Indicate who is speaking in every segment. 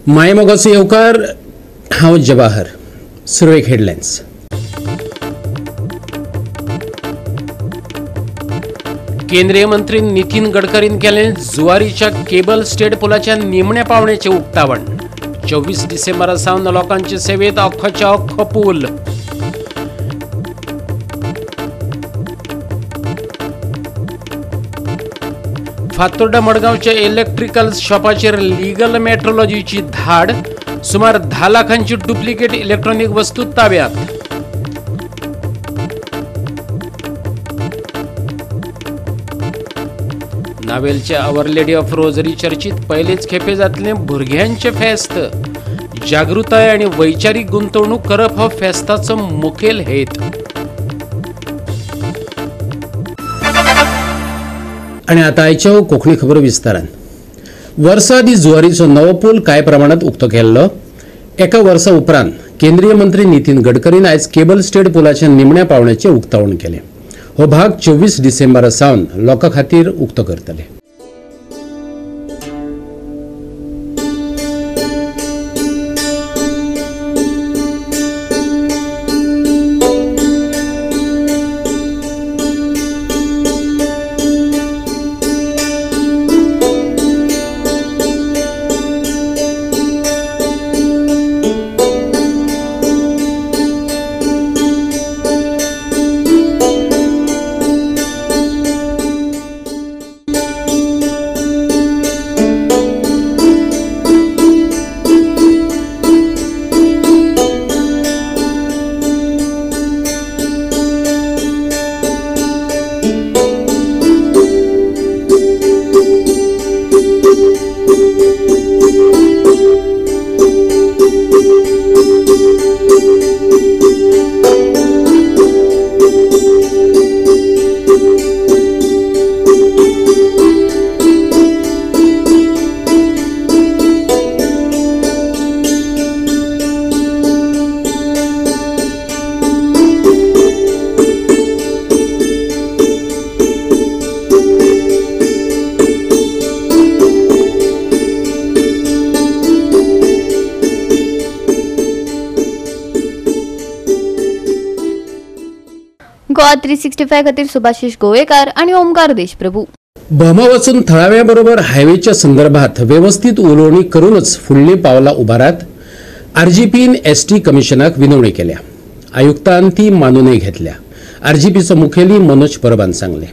Speaker 1: मायमोगाचो येवकार, हांव जवाहर. सुरवेक हेडलायन्स. केंद्रीय मंत्री नितीन गडकरीन केलें जुवारीच्या केबल स्टेट पुलाच्या निमण्या पावण्याचें उक्तावण. 24 डिसेंबरा सावन लोकांचे सेवेत अख्खोच्या अख्खो पूल. फातोर्डा मडगांवच्या इलेक्ट्रिकल शॉपाचेर लिगल मेट्रोलॉजीची धाड, सुमार 10 लाखांची डुप्लिकेट इलेक्ट्रॉनिक वस्तू ताब्यात. नावेलच्या our lady of rosary चर्चीत पयलेच खेपे जातलें भुरग्यांचें फेस्त. जागृताय आनी वैचारीक गुंतवणूक करप हो फेस्ताचो मुखेल हेत. आनी आतां आयच्यो कोंकणी खबरो विस्तारान. वर्सा आदीं जुवारीचो नवो पूल कांय प्रमाणांत उक्तो केल्लो. एका वर्सा उपरांत केंद्रीय मंत्री नितीन गडकरीन आयज केबल स्टेट पुलाच्या निमण्या पावण्याचें उक्तावण केलें. हो भाग 24 डिसेंबरा सावन लोकां खातीर उक्तो करतले.
Speaker 2: गोवा 365 खातीर सुभाषिश गोवेकार आणि ओमकार देशप्रभू.
Speaker 1: भोमा वचून थळाव्या बरोबर हायवेच्या संदर्भात व्यवस्थित उलोवणी करूनच फुडली पावलां उबारात आरजीपीन एसटी कमिशनाक विनवणी केल्या. आयुक्तान ती मानूनय घेतल्या. आरजीपीचो मुखेली मनोज परबान सांगलें,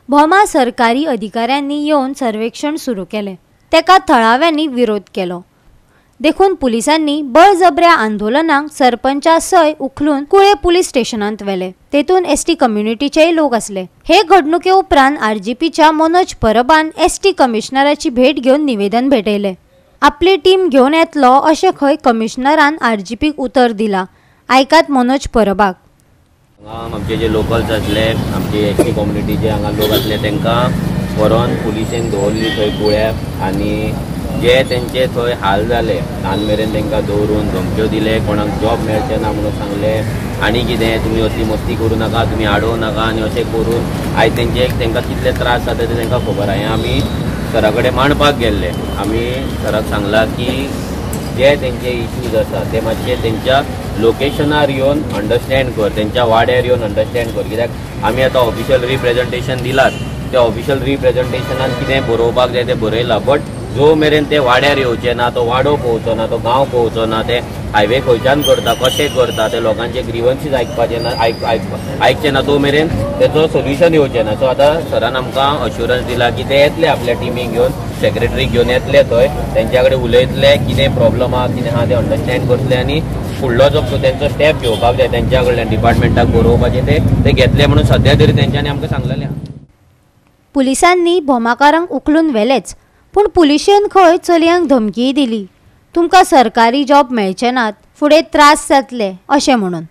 Speaker 3: भोमा सरकारी अधिकाऱ्यांनी येवन सर्वेक्षण सुरू केलें. तेका थळाव्यांनी विरोध केलो. देखून पुलिसांनी बळजबऱ्या आंदोलनाक सरपंचा सय उखलून कुळे पुलीस स्टेशनांत व्हेले. तेतून एसटी कम्युनिटीचेय लोक आसले. हे घडणुके उपरांत आरजीपीच्या मनोज परबान एसटी कमिशनराची भेट घेवन निवेदन भेटयलें. आपली टीम घेवन येतलो अशें खंय कमिशनरान आरजीपीक उतर दिला. आयकात मनोज परबाक.
Speaker 4: आमचे जे लोकल्स आसले, आमचे एसटी कम्युनिटीचे हांगा लोक आसले, तांकां व्हरोन पुलिसेन दवरली थंय कुळ्याक आनी जे तेंचे थंय हाल जाले ल्हान मेरेन तांकां दवरून धमक्यो दिले, कोणाक जॉब मेळचे ना म्हणून सांगले आनी कितें तुमी असली मस्ती करूं नाका, तुमी आडोवं नाका आनी अशें करून आयज तेंचे तांकां कितले त्रास जाता ते तांकां खबर आहा. हें आमी सरा कडेन मांडपाक गेल्ले. आमी सराक सांगलां की जे तेंचे इश्यूज आसा ते मातशे तेंच्या लोकेशनार येवन अंडरस्टँड कर, तेंच्या वाड्यार येवन अंडरस्टँड कर. कित्याक आमी आतां ऑफिशियल रिप्रेजेंटेशन दिलात, त्या ऑफिशियल रिप्रेजेंटेशनान कितें बरोवपाक जाय तें बरयलां, बट जो मेरेन ते वाड्यार येवचे ना, तो वाडो पळोवचो ना, तो गांव पळोवचो ना, ते हायवे खंयच्यान करता, कशें करता, ते लोकांचे ग्रिवन्सीस आयकपाचे ना, आयकचे ना, तो मेरेन तेचो सोल्युशन येवचें ना. सो आतां सरान आमकां अश्युरन्स दिला की ते येतले आपल्या टिमीक घेवन, सेक्रेटरीक घेवन येतले थंय, तेंच्या कडेन उलयतले, कितें प्रॉब्लम आहा कितें आहा ते अंडरस्टँड करतले आनी फुडलो जो तेंचो स्टेप घेवपाक जाय तेंच्या कडल्यान डिपार्टमेंटाक बरोवपाचें ते घेतले म्हणून सद्या तरी तेंच्यांनी आमकां सांगलेलें.
Speaker 3: पुलिसांनी भोमाकारांक उखलून व्हेलेच, पूण पुलिशेन खंय चलयांक धमकीय दिली, तुमकां सरकारी जॉब मेळचे नात, फुडें त्रास जातले अशें म्हणून.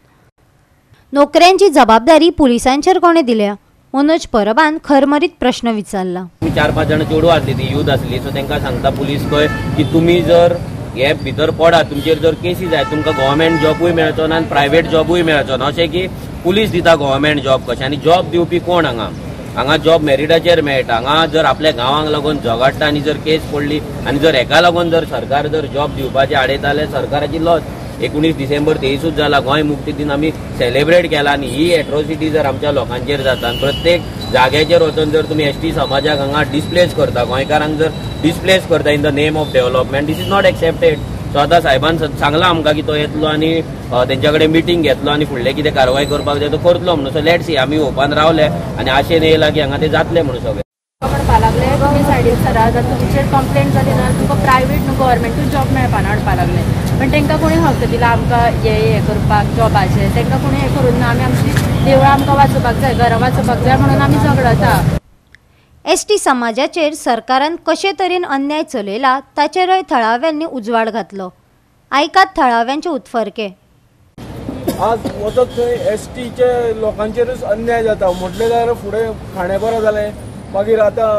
Speaker 3: नोकऱ्यांची जबाबदारी पुलिसांचेर कोणें दिल्या? मनोज परबान खरमरीत प्रश्न विचारला.
Speaker 4: 4-5 जाणां चेडूं आसली, ती यूथ आसली, सो तांकां सांगता पुलीस खंय की तुमी जर हे भितर पडात, तुमचेर जर केसी जाय, तुमकां गव्हर्मेंट जॉबूय मेळचो ना आनी प्रायवेट जॉबूय मेळचो ना. अशें की पुलीस दिता गव्हर्मेंट जॉब कशें, आनी जॉब दिवपी कोण हांगा? हांगा जॉब मेरिटाचेर मेळटा. हांगा जर आपल्या गांवांक लागून झगडटा आनी जर केस पडली आनी जर हेका लागून जर सरकार जर जॉब दिवपाचे आडयता जाल्यार सरकाराची लॉस. 19 डिसेंबर 23 जाला, गोंय मुक्ती दिन आमी सेलिब्रेट केला आनी ही एट्रोसिटी जर आमच्या लोकांचेर जाता आनी प्रत्येक जाग्याचेर वचून जर तुमी एसटी समाजाक हांगा डिस्प्लेस करता, गोंयकारांक जर डिस्प्लेस करता in the name of development, this is not accepted. So आतां साहेबान सांगलां आमकां की तो येतलो आनी तेंच्या कडेन मिटींग घेतलो आनी फुडलें कितें कारवाय करपाक जाय तो करतलो म्हणून. सो let see, आमी होपान रावले आनी आशेन येयला की हांगा ते जातले म्हणून सगळे.
Speaker 5: म्हणपाक लागले तुमी सायडीन सरा, जर तुमचेर कंप्लेन जाली ना तुमकां प्रायवेट न्हू गव्हर्मेंटूच जॉब मेळपाना म्हणपाक लागले. पण तांकां कोणी हक्क दिला आमकां हे हे करपाक जॉबाचेर? तांकां कोणी हें करूंक ना. आमी आमची देवळां आमकां वाचोवपाक जाय, घरां वाचोवपाक जाय म्हणून आमी झगडता.
Speaker 3: एस टी समाजाचेर सरकारान कशे तरेन अन्याय चलयला ताचेरय थळाव्यांनी उजवाड घातलो. आयकात थळाव्यांचे उत्फर्के.
Speaker 6: आज वचत थंय एस टीचे लोकांचेरूच अन्याय जाता. म्हटलें जाल्यार फुडें खांडेपारा जालें, मागीर आतां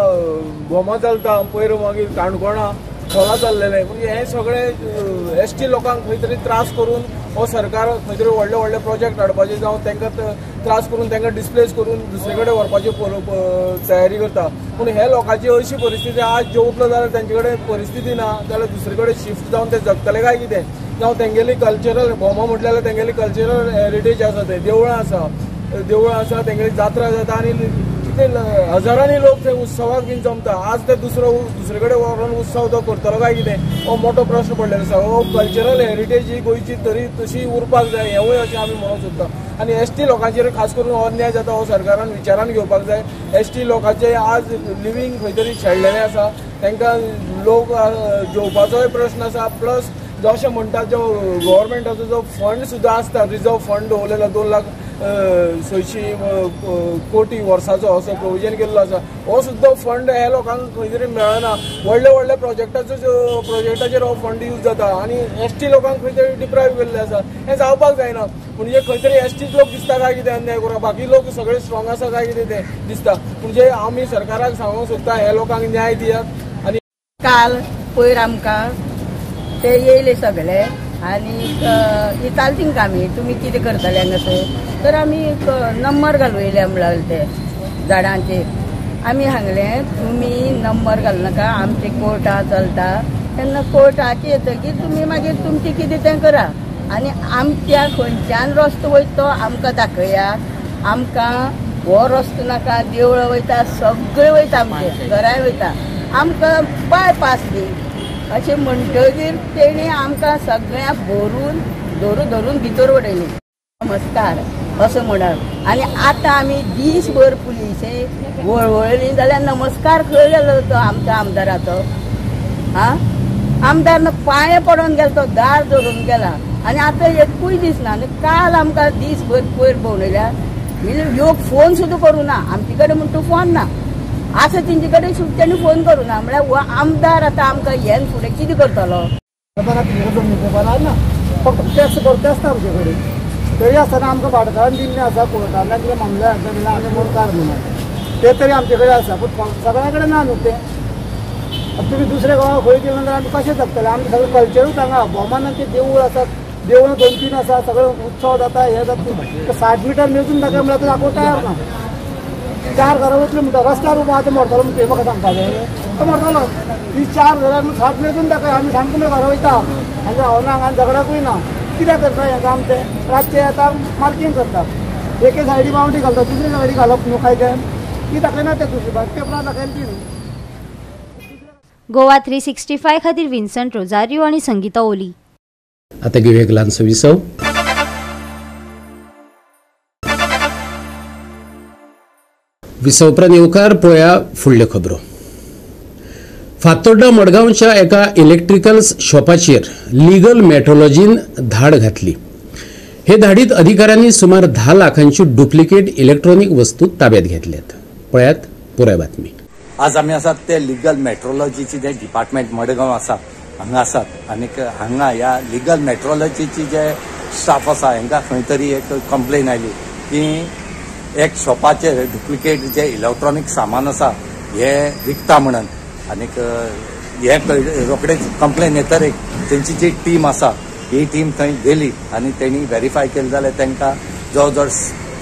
Speaker 6: भोमा चलता, पयर मागीर काणकोणा खोला चल्लेलें. म्हणजे हें सगळें एस टी लोकांक खंय तरी त्रास करून हो सरकार खंय तरी व्हडले व्हडले प्रोजेक्ट हाडपाचे, जावं तांकां त्रास करून तांकां डिस्प्लेस करून दुसरे कडेन व्हरपाची तयारी करता. पूण हे लोकांची अशी परिस्थिती आज जेवतलो जाल्यार तेंचे कडेन परिस्थिती ना जाल्यार दुसरे कडेन शिफ्ट जावन ते जगतले काय कितें? जावं तेंगेली कल्चरल भोमा म्हटल्यार तेंगेली कल्चरल हेरिटेज आसा, ते देवळां आसा, देवळां आसा, तेंगेली जात्रा जाता आनी कितले हजारांनी लोक थंय उत्सवाक बीन जमता. आज ते दुसरे कडेन व्हरोन उत्सव तो करतलो काय कितें हो मोठो प्रश्न पडलेलो आसा. हो कल्चरल हेरिटेज ही गोंयची तरी तशी उरपाक जाय हेवूय अशें आमी म्हणूंक सोदता. आनी एस टी लोकांचेर खास करून हो अन्याय जाता हो सरकारान विचारान घेवपाक जाय. एस टी लोकांचे आज लिवींग खंय तरी शेणलेलें आसा, तांकां लोक जेवपाचोय प्रश्न आसा. प्लस जशें म्हणटा जो गव्हर्मेंटाचो जो फंड सुद्दां आसता, रिजर्व फंड दवरलेलो 2,06,00,000 कोटी वर्साचो असो प्रोविजन केल्लो आसा, हो सुद्दां फंड ह्या लोकांक खंय तरी मेळना. व्हडले व्हडले प्रोजेक्टाचेर हो फंड यूज जाता आनी एस टी लोकांक खंय तरी डिप्रायव केल्लें आसा. हें जावपाक जायना. म्हणजे खंय तरी एस टीच लोक दिसता काय कितें अन्याय करूं, बाकी लोक सगळे स्ट्रॉंग आसा काय कितें तें दिसता. म्हणजे आमी सरकाराक सांगूंक सोदता ह्या लोकांक न्याय दियात. आनी
Speaker 7: काल पयर आमकां ते येयले सगळे आनी विचारले तेंकां आमी तुमी कितें करतले हांगासर, तर आमी नंबर घालूं म्हणल्यार ते झाडांचेर. आमी सांगलें तुमी नंबर घालनाका, आमचे कोर्टा चलता, तेन्ना कोर्टाचे येतकीर तुमी मागीर तुमचें कितें तें करा. आनी आमच्या खंयच्यान रस्तो वयता तो आमकां दाखयात, आमकां हो रस्तो नाका, देवळां वयता, सगळें वयता, आमचे घराय वयता, आमकां बायपास दी अशें म्हणटगीर तेणी आमकां सगळ्यांक भरून धरून धरून भितर उडयली. नमस्कार असो म्हणप. आनी आतां आमी दीसभर पुलिसे वळवळली जाल्यार नमस्कार खंय गेलो तो आमच्या आमदाराचो? आं, आमदार पांये पडोन गेलो, तो दार धरून गेला आनी आतां एकूय दिसना. आनी काल आमकां दीसभर पयर भोंवडयल्या, लोक फोन सुद्दां करूं ना, आमचे कडेन म्हण तूं फोन ना, आसा तेंचे कडेन सुद्दां तेणी फोन करूं ना. म्हळ्यार हो आमदार आतां आमकां हेन फुडें कितें करतलो?
Speaker 8: ना फक्त टॅक्स भरता आसता आमचे कडेन, तरी आसतना आमकां भाटकारान दिल्लें आसा, कोर्टांतल्यान कितें मामले दिला आमी मोडकार म्हणून ते तरी आमचे कडेन आसा, पूण सगळ्या कडेन ना न्हू तें. आतां तुमी दुसऱ्या गांवांत खंय गेले जाल्यार आमी कशें जगतले? आमचें सगळें कल्चरूच हांगा भोवमान आमचें देवूळ आसा, देवळां 2-3 आसा, सगळे उत्सव जाता, हें जाता. 60 मिटर मेजून दाखय म्हणल्यार तो दाखोवंक तयार ना. 4 घरां वतली म्हणटा रस्त्यार उबो आसा, मरतलो म्हणटा म्हाका सांगपाचें, तो मरतलो. ती 4 घरां 60 मेजून दाखय, आमी सामकें घरा वयता आनी रावना आनी झगडाकूय ना. कित्याक करता हें काम? ते रातचे येता मार्कींग करता, एके सायडी बावंडी घालता, दुसरी सायडी घालप न्हू काय तें ती दाखयना, ते दुसरी पेपरां दाखयली ती न्हू.
Speaker 3: गोवा 365 खातीर विन्संट रोजारियो आनी संगीता ओली.
Speaker 1: आतां घेवया एक ल्हानसो विसव. विसव उपरांत येवकार पळया फुडल्यो खबरो. फातोड्डा मडगांवच्या एका इलेक्ट्रिकल शॉपाचेर लिगल मेट्रोलॉजीन धाड घातली. हे धाडीत अधिकाऱ्यांनी सुमार 10 लाखांच्यो डुप्लिकेट इलेक्ट्रॉनिक वस्तू ताब्यात घेतल्यात. पळयात पुराय बातमी.
Speaker 9: आज आमी आसात ते लिगल मेट्रोलॉजीची जे डिपार्टमेंट मडगांव आसा हांगा आसात आनीक हांगा ह्या लिगल मेट्रोलॉजीची जे स्टाफ आसा हांकां खंय तरी एक कंप्लेन आयली की एक शॉपाचेर डुप्लिकेट जे इलेक्ट्रॉनिक सामान आसा हे विकता म्हणून. आनीक हे रोखडेच कंप्लेन येतरेक तेंची जी टीम आसा ही टीम थंय गेली आनी तेणी व्हेरीफाय केलें जाल्यार तांकां जवळ जवळ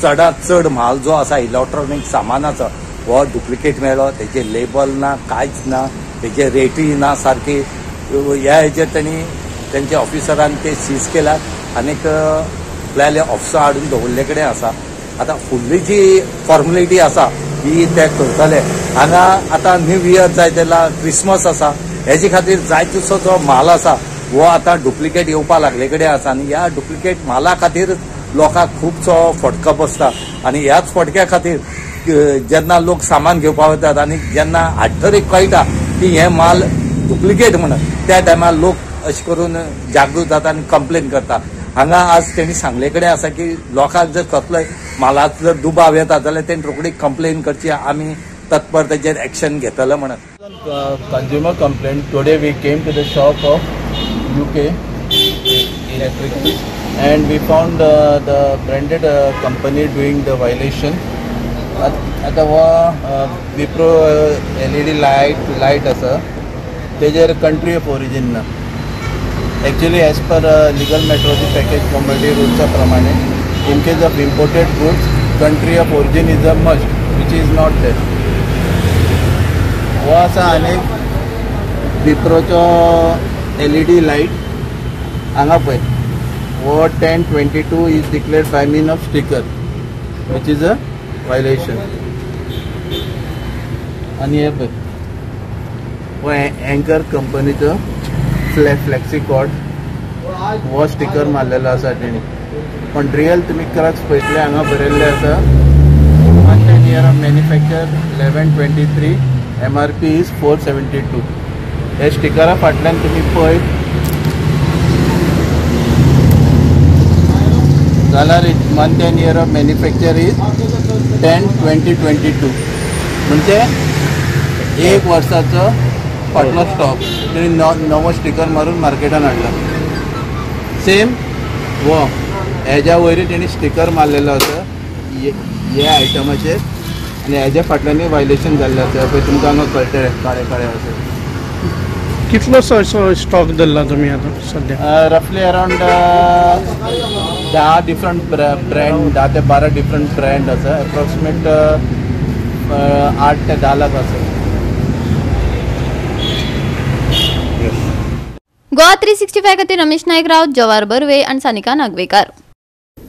Speaker 9: चडांत चड म्हाल जो आसा इलेक्ट्रॉनिक सामानाचो हो डुप्लिकेट मेळ्ळो. तेजे लेबल ना, कांयच ना, तेजे रेटूय ना सारकी. ह्या हेजेर तेणी तेंच्या ऑफिसरान ते सीज केला आनीक आपल्याले ऑफिसां हाडून दवरले कडेन आसा. आतां फुडली जी फॉर्मेलिटी आसा ही ते करतले. हांगा आतां न्यू इयर जाय जाल्यार क्रिसमस आसा, हेजे खातीर जाय तसो जो म्हाल आसा हो आतां डुप्लिकेट येवपाक लागले कडेन आसा आनी ह्या डुप्लिकेट म्हाला खातीर लोकांक खुबसो फटको बसता. आनी ह्याच फटक्या खातीर जेन्ना लोक सामान घेवपाक वतात आनी जेन्ना हाडटरीक कळटा की हें माल डुप्लिकेट म्हणून, त्या टायमार लोक अशें करून जागृत जाता आनी कंप्लेन करता. हांगा आज तेणी सांगले कडेन आसा की लोकांक जर कसलोय म्हालाचो जर दुबाव येता जाल्यार तेणी रोखडी कंप्लेन करची, आमी तत्पर तेजेर एक्शन घेतले म्हणून.
Speaker 10: Consumer complaint today we came to the shop of UK Electric and we found the branded company doing the violation. आतां हो विप्रो LED light आसा, तेजेर कंट्री ऑफ ओरिजीन ना. Actually as per legal metrology package commodity रुल्सा प्रमाणे in case of imported goods country of origin is a must, which is not there. हो आसा आनी विप्रोचो LED light हांगा पळय, हो 1022 is declared by mean of sticker, which is a violation. आनी हे पळय हो एंकर कंपनीचो फ्लेक्सी कॉर्ड, हो स्टिकर मारलेलो आसा तेणी. पण रियल तुमी क्रक्स पळयतले हांगा बरयल्लें आसा month and year of manufacture 11/23, MRP is 472. हे स्टिकरा फाटल्यान तुमी पळयत जाल्यार month and year of manufacture is 10/20/22, म्हणजे एक वर्साचो फाटलो स्टॉक तेणी नवो स्टिकर मारून मार्केटान हाडला. सेम हो हेज्या वयरूय तेणी स्टिकर मारलेलो आसा हे आयटमाचेर आनी हेज्या फाटल्यानूय वायलेशन जाल्लें आसा. पळय तुमकां हांगा कळटलें काळे काळे आसा.
Speaker 11: कितलो स्टॉक धरला तुमी आतां सद्या?
Speaker 10: रफली अरावंड 10 डिफरंट ब्रँड, 10 ते 12 डिफरंट ब्रँड आसा. एप्रोक्सिमेट 8 ते 10 लाख आसा.
Speaker 2: गोवा 365 खातीर रमेश नायक राव, जवार बर्वे आनी Sanika Nagvekar.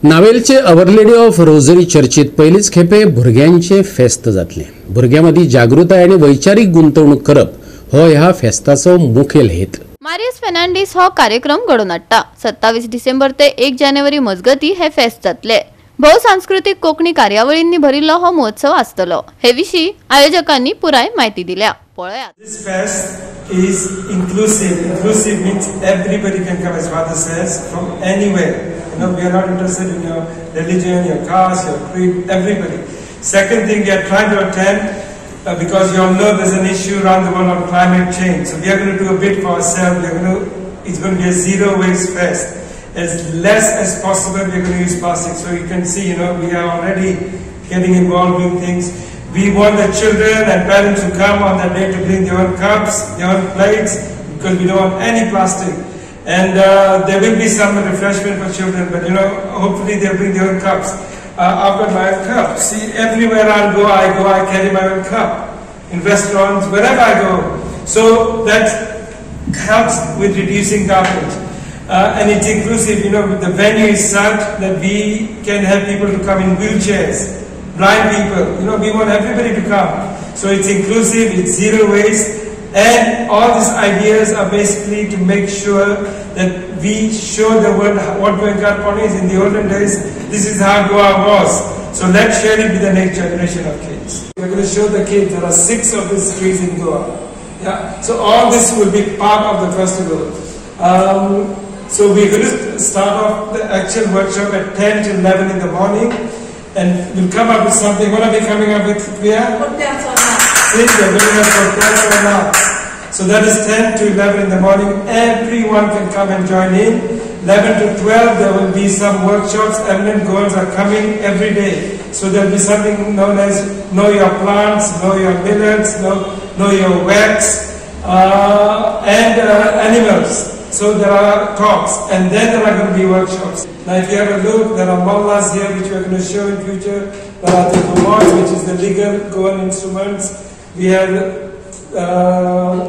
Speaker 1: नावेलचे our lady of rosary चर्चीत पयलीच खेपे भुरग्यांचे फेस्त जातलें. भुरग्यां मदीं जागृताय आनी वैचारीक गुंतवणूक करप हो ह्या फेस्ताचो मुखेल हेत.
Speaker 2: मारियस फेर्नांडीस हो कार्यक्रम घडोवन हाडटा. 27 डिसेंबर ते 1 जानेवारी मजगती हे फेस्त जातले. भोवसांस्कृतीक कोंकणी कार्यावळींनी भरिल्लो हो महोत्सव आसतलो. हे विशीं आयोजकांनी पुराय म्हायती दिल्या. पळयात.
Speaker 12: This fest is inclusive. Inclusive means everybody can come, as Father says, from anywhere. You know, we are not interested in your religion, your caste, your creed, everybody. Second thing, we are trying to attend because you all know there's an issue around the world on climate change. So we are going to do a bit for ourselves. It's going to be a zero waste fest. As less as possible, we are going to use plastic. So you can see, you know, we are already getting involved in things. We want the children and parents who come on that day to bring their own cups, their own plates, because we don't want any plastic. And there will be some refreshment for children, but you know, hopefully they'll bring their own cups. I've got my own cup. See, everywhere I go, I carry my own cup. In restaurants, wherever I go. So that helps with reducing garbage. And it's inclusive, you know, the venue is such that we can have people to come in wheelchairs, blind people, you know, we want everybody to come. So it's inclusive, it's zero waste, and all these ideas are basically to make sure that we show the world what Goenkarponam is. In the olden days, this is how Goa was. So let's share it with the next generation of kids. We're going to show the kids there are 6 of these trees in Goa. Yeah. So all this will be part of the festival. So we're going to start off the actual workshop at 10 to 11 in the morning, and we'll come up with something. What are we coming up with, Priya? See, we're going up. So that is 10 to 11 in the morning. Everyone can come and join in. 11 to 12, there will be some workshops. Eminent Goans are coming every day. So there will be something known as Know Your Plants, Know Your Millets, Know Your Wax, and Animals. So there are talks, and then there are going to be workshops. Now if you have a look, there are mallas here which we are going to show in future. There are the gomats, which is the legal Goan instruments. We have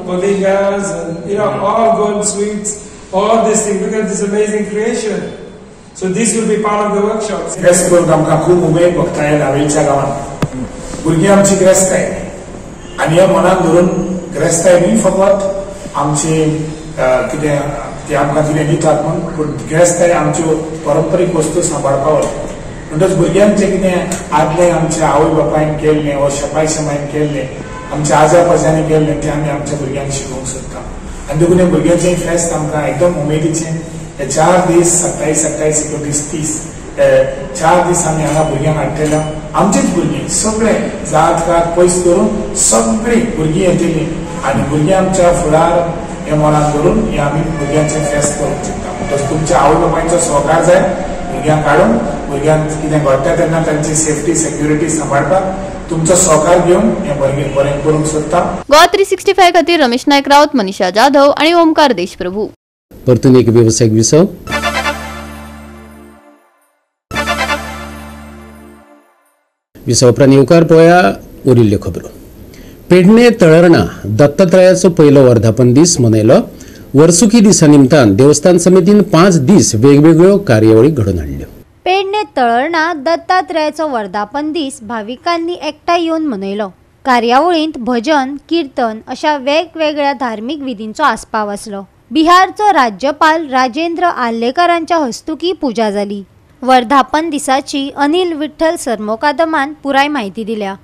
Speaker 12: boligas and you know, all Goan sweets, all these things. Look at this amazing creation. So this will be part of the workshops.
Speaker 13: ग्रेस्त करूंक आमकां खूब उमेद भोगता ह्या नावेलीच्या गांवांत. भुरगीं आमची ग्रेस्ताय आनी हे मनान धरून ग्रेस्ताय न्ही फकत आमची कितें ते आमकां कितें दितात म्हूण, पूण ग्रेस्ताय आमच्यो परंपरीक वस्तू सांबाळपा वता. म्हणटच भुरग्यांचें कितें आदलें आमच्या आवय बापायन केल्लें वा शेपाय शेमायन केल्लें, आमच्या आजा पाजांनी केल्लें तें आमी आमच्या भुरग्यांक शिकोवंक सोदता. आनी देखून हे भुरग्यांचें फेस्त आमकां एकदम उमेदीचें. हे 4 दीस 27, 28, 29, 30 4 दीस आमी हांगा भुरग्यांक हाडटले. आमचीच भुरगीं सगळे जात कात पयस करून सगळीं भुरगीं येतलीं आनी भुरगीं आमच्या फुडार हे मनान धरून हे आमी भुरग्यांचें फेस्त करूंक चिंत्ता. म्हणटच तुमच्या आवय बापायचो सहकार जाय भुरग्यांक काडून, भुरग्यांक कितें घडटा तेन्ना तांची सेफ्टी सेक्युरिटी सांबाळपाक तुमचो सहकार घेवन हें बरें करूंक सोदता.
Speaker 2: गोवा 365 खातीर रमेश नायक राऊत, मनीषा जाधव आनी ओमकार देशप्रभू.
Speaker 1: परतून एक वेवसायीक विसव. विसव उपरांत येवकार पळया उरिल्ल्यो खबरो. पेडणे तळर्णा दत्तात्रयाचो पयलो वर्धापन दीस मनयलो. वर्सुकी दिसा निमतान देवस्थान समितीन 5 दीस वेगवेगळ्यो कार्यावळी घडोवन हाडल्यो.
Speaker 3: पेडणे तळर्णा दत्तात्रयाचो वर्धापन दीस भाविकांनी एकठांय येवन मनयलो. कार्यावळींत भजन, कीर्तन अशा वेगवेगळ्या धार्मीक विधींचो आस्पाव आसलो. बिहारचो राज्यपाल राजेंद्र आर्लेकरांच्या हस्तुकी पूजा जाली. वर्धापन दिसाची अनिल विठ्ठल सरमोकादमान पुराय माहिती दिल्या.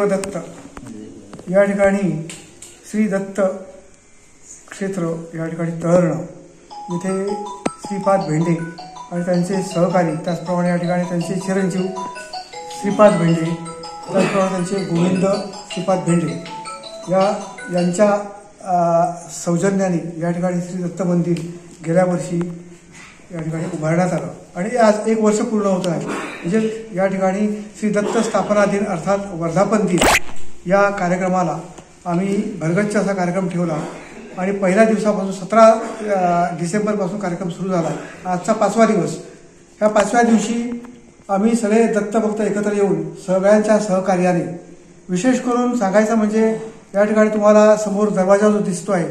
Speaker 14: दत्त या ठिकाणी श्री दत्त क्षेत्र या ठिकाणी तळर्णा इथे श्रीपाद भेंडे आणि त्यांचे सहकारी, त्याचप्रमाणे या ठिकाणी त्यांचे चिरंजीव श्रीपाद भेंडे, त्याचप्रमाणे त्यांचे गोविंद श्रीपाद भेंडे या यांच्या सौजन्याने या ठिकाणी श्री दत्त मंदिर गेल्या वर्षी या ठिकाणी उभारण्यात आलं आणि आज 1 वर्ष पूर्ण होत आहे. म्हणजे या ठिकाणी श्री दत्त स्थापना दिन अर्थात वर्धापन दिन या कार्यक्रमाला आम्ही भरगच्च असा कार्यक्रम ठेवला आणि पहिल्या दिवसापासून 17 डिसेंबरपासून कार्यक्रम सुरू झाला. आजचा 5वा दिवस. ह्या 5व्या दिवशी आम्ही सगळे दत्तभक्त एकत्र येऊन सगळ्यांच्या सहकार्याने, विशेष करून सांगायचं म्हणजे या ठिकाणी तुम्हाला समोर दरवाजा जो दिसतो आहे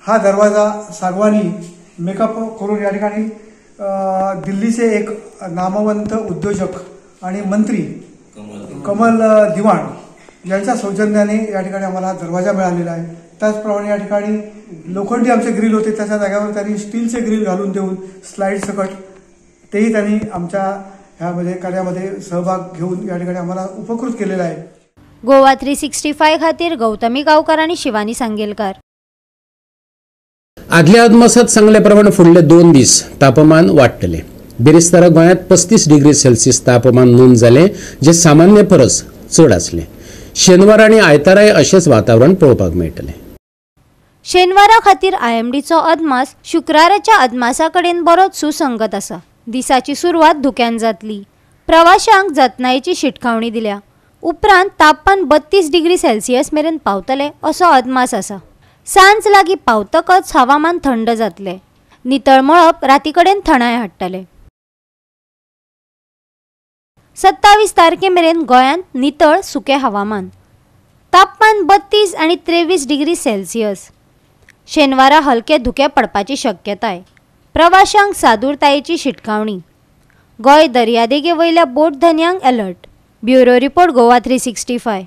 Speaker 14: हा दरवाजा सागवानी मेकअप करून या ठिकाणी दिल्लीचे एक नामवंत उद्योजक आणि मंत्री कमल दिवाण यांच्या सौजन्याने या ठिकाणी आम्हाला दरवाजा मिळालेला आहे. त्याचप्रमाणे या ठिकाणी लोखंडी आमचे ग्रिल होते त्याच्या जागेवर त्यांनी स्टीलचे ग्रिल घालून देऊन स्लाईड सकट तेही त्यांनी आमच्या ह्यामध्ये कार्यामध्ये सहभाग घेऊन या ठिकाणी आम्हाला उपकृत केलेला आहे.
Speaker 3: गोवा 365 खातीर गौतमी गावकर आणि शिवानी सांगेलकर.
Speaker 1: आदल्या अदमासात सांगल्याप्रमाणे फुडले 2 दीस तापमान वाडटलें. बिरेस्तारा गोंयांत 35 डिग्री सेल्सियस तापमान नोंद जालें, जें सामान्य परस चड आसलें. शेनवार आनी आयताराय अशेंच वातावरण पळोवपाक मेळटलें.
Speaker 3: शेनवारा खातीर आयएमडीचो अदमास शुक्राराच्या अदमासा कडेन बरोच सुसंगत आसा. दिसाची सुरवात धुक्यान जातली. प्रवाशांक जतनायेची शिटकावणी दिल्या. उपरांत तापमान 32 डिग्री सेल्सियस मेरेन पावतले असो अदमास आसा. सांज लागीं पावतकच हवामान थंड जातले. नितळ मळब राती कडेन थंडाय हाडटले. 27 तारखे मेरेन गोंयांत नितळ सुकें हवामान. तापमान 32 आनी 23 डिग्री सेल्सियस. शेनवारा हलके धुके पडपाची शक्यताय. प्रवाशांक सादूरतायेची शिटकावणी. गोंय दर्यादेगे वयल्या बोट धनयांक अलर्ट. Bureau report, Goa 365.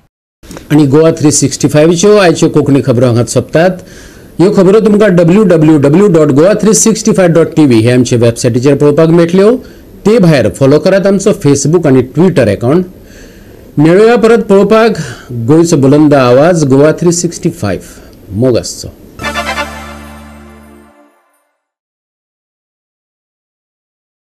Speaker 1: आनी गोवा 365च्यो आयच्यो कोंकणी खबरो हांगात सोंपतात. ह्यो खबरो तुमकां www.goa365.tv हे आमचे वेबसायटीचेर पळोवपाक मेळटल्यो. ते भायर फॉलो करात आमचो फेसबूक आनी ट्विटर अकावंट. मेळुया परत पळोवपाक गोंयचो बुलंद आवाज गोवा 365. मोग आसचो.